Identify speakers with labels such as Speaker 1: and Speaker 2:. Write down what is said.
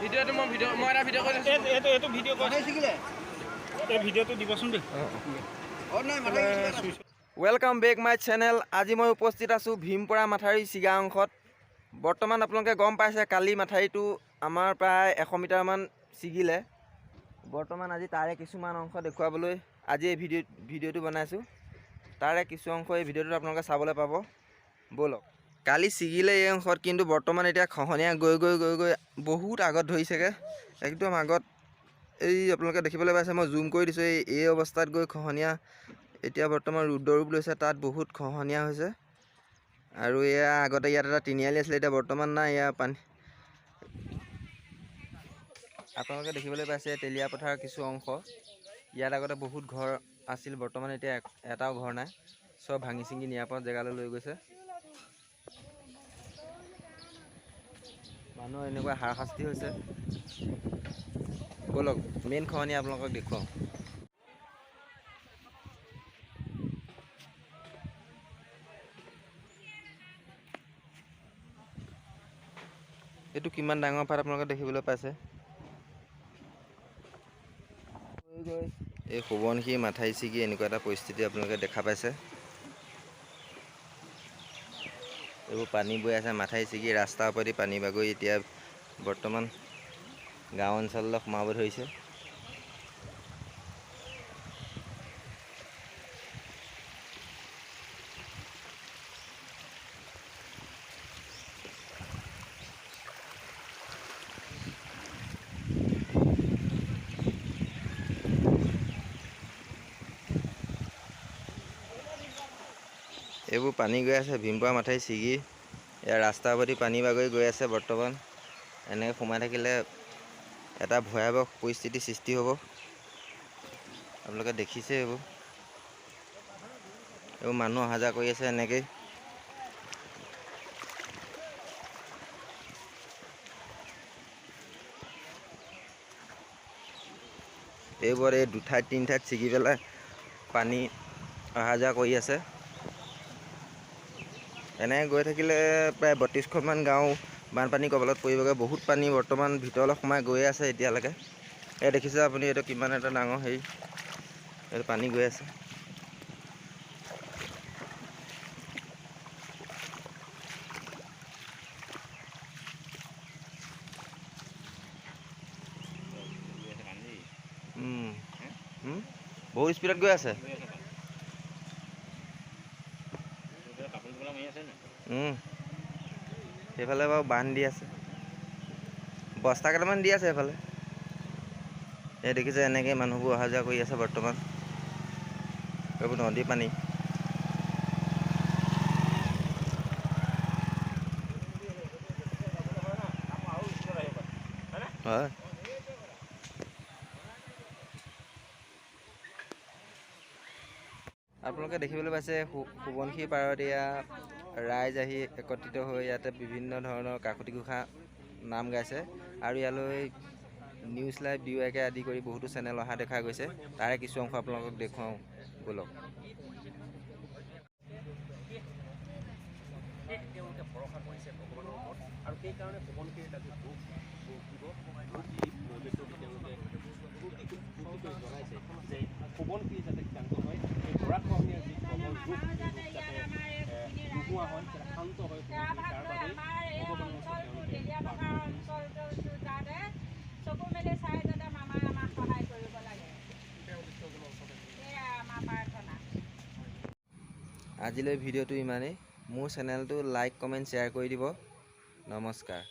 Speaker 1: ভিডিঅ'টো মই ভিডিঅ' মই এটা ভিডিঅ' কৰি
Speaker 2: এইটো ভিডিঅ' কৰি এই ভিডিঅ'টো দিবচোন দেই।
Speaker 3: Welcome back my channel. আজি মই উপস্থিত আছোঁ ভীমপৰা মাথাউৰি ছিগা অংশত। বৰ্তমান আপোনালোকে গম পাইছে কালি মাথাউৰিটো আমাৰ প্ৰায় 100 মিটাৰমান ছিগিলে। বৰ্তমান আজি তাৰে কিছুমান অংশ দেখুৱাবলৈ আজি এই ভিডিঅ'টো বনাইছোঁ। তাৰে কিছু অংশ এই ভিডিঅ'টোত আপোনালোকে চাবলৈ পাব। ব'লক। কালি ছিগিলে এই অংশত, কিন্তু বৰ্তমান এতিয়া খহনীয়া গৈ গৈ গৈ গৈ বহুত আগত ধৰিছেগৈ, একদম আগত। এই আপোনালোকে দেখিবলৈ পাইছে, মই জুম কৰি দিছোঁ। এই অৱস্থাত গৈ খহনীয়া এতিয়া বৰ্তমান ৰুদ্ৰৰূপ লৈছে। তাত বহুত খহনীয়া হৈছে। আৰু এয়া আগতে ইয়াত এটা তিনিআলি আছিলে, এতিয়া বৰ্তমান নাই। এয়া পানী আপোনালোকে দেখিবলৈ পাইছে তেলীয়া পথাৰৰ কিছু অংশ। ইয়াত আগতে বহুত ঘৰ আছিল, বৰ্তমান এতিয়া এটাও ঘৰ নাই, চব ভাঙি চিঙি নিৰাপদ জেগালৈ লৈ গৈছে। মানুহ এনেকুৱা হাৰাশাস্তি হৈছে। ব'লক মেইন খহনীয়া আপোনালোকক দেখুৱাওঁ। এইটো কিমান ডাঙৰ ফাট আপোনালোকে দেখিবলৈ পাইছে। এই সোৱণশিৰি মাথাউৰি ছিগি এনেকুৱা এটা পৰিস্থিতি আপোনালোকে দেখা পাইছে। এইবোৰ পানী বৈ আছে, মাথাউৰি ছিগি ৰাস্তাৰ ওপৰেদি পানী বাগৰি এতিয়া বৰ্তমান গাঁও অঞ্চললৈ সোমাব ধৰিছে। এইবোৰ পানী গৈ আছে ভীমপৰা মাথাউৰি ছিগি ইয়াৰ ৰাস্তাৰ ওপৰেদি পানী বাগৰি গৈ আছে। বৰ্তমান এনেকৈ সোমাই থাকিলে এটা ভয়াৱহ পৰিস্থিতিৰ সৃষ্টি হ'ব। আপোনালোকে দেখিছে এইবোৰ মানুহ অহা যোৱা কৰি আছে এনেকেই। এইবোৰ এই দুঠাইত তিনি ঠাইত ছিগি পেলাই পানী অহা যোৱা কৰি আছে। এনেকৈ গৈ থাকিলে প্ৰায় 32খনমান গাঁও বানপানী কবলত পৰিবগৈ। বহুত পানী বৰ্তমান ভিতৰলৈ সোমাই গৈয়ে আছে এতিয়ালৈকে। এই দেখিছে আপুনি এইটো কিমান এটা ডাঙৰ হেৰি, এইটো পানী গৈ আছে। বহুত স্পীডত গৈ আছে। সেইফালে বাৰু বান্ধ দি আছে, বস্তা কেইটামান দি আছে সেইফালে। এই দেখিছে এনেকৈ মানুহবোৰ অহা যোৱা কৰি আছে বৰ্তমান। এইবোৰ নদী পানী। হয়, আপোনালোকে দেখিবলৈ পাইছে সোৱণশিৰি পাৰত এয়া ৰাইজ আহি একত্ৰিত হৈ ইয়াতে বিভিন্ন ধৰণৰ কাকতি ঘোষা নাম গাইছে। আৰু ইয়ালৈ নিউজ লাইভ DYK আদি কৰি বহুতো চেনেল অহা দেখা গৈছে। তাৰে কিছু অংশ আপোনালোকক দেখুৱাওঁ, ব'লক।
Speaker 2: তেওঁলোকে ভৰসা কৰিছে ভগৱানৰ ওপৰত আৰু সেইকাৰণে সোৱণশিৰিত আজি ভোগ দিব, ভোগ দি নৈবেদ্য দি তেওঁলোকে ফূৰ্তি কৰি জনাইছে যে সোৱণশিৰি যাতে ক্ষান্ত হয়, এই গৰাখহনীয়াৰ যি প্ৰবল ৰূপ, এই ৰূপ যাতে নোহোৱা হয়, যাতে শান্ত হয় সোৱণশিৰি, তাৰ বাবেই ভগৱানৰ ওচৰত তেওঁলোকে
Speaker 4: চকু মেলি চাই যাতে মামাই আমাক সহায় কৰিব লাগে, সেয়াই আমাৰ প্ৰাৰ্থনা।
Speaker 3: আজিলৈ ভিডিঅ'টো ইমানেই। মোৰ চেনেলটো লাইক কমেণ্ট শ্বেয়াৰ কৰি দিব। নমস্কাৰ।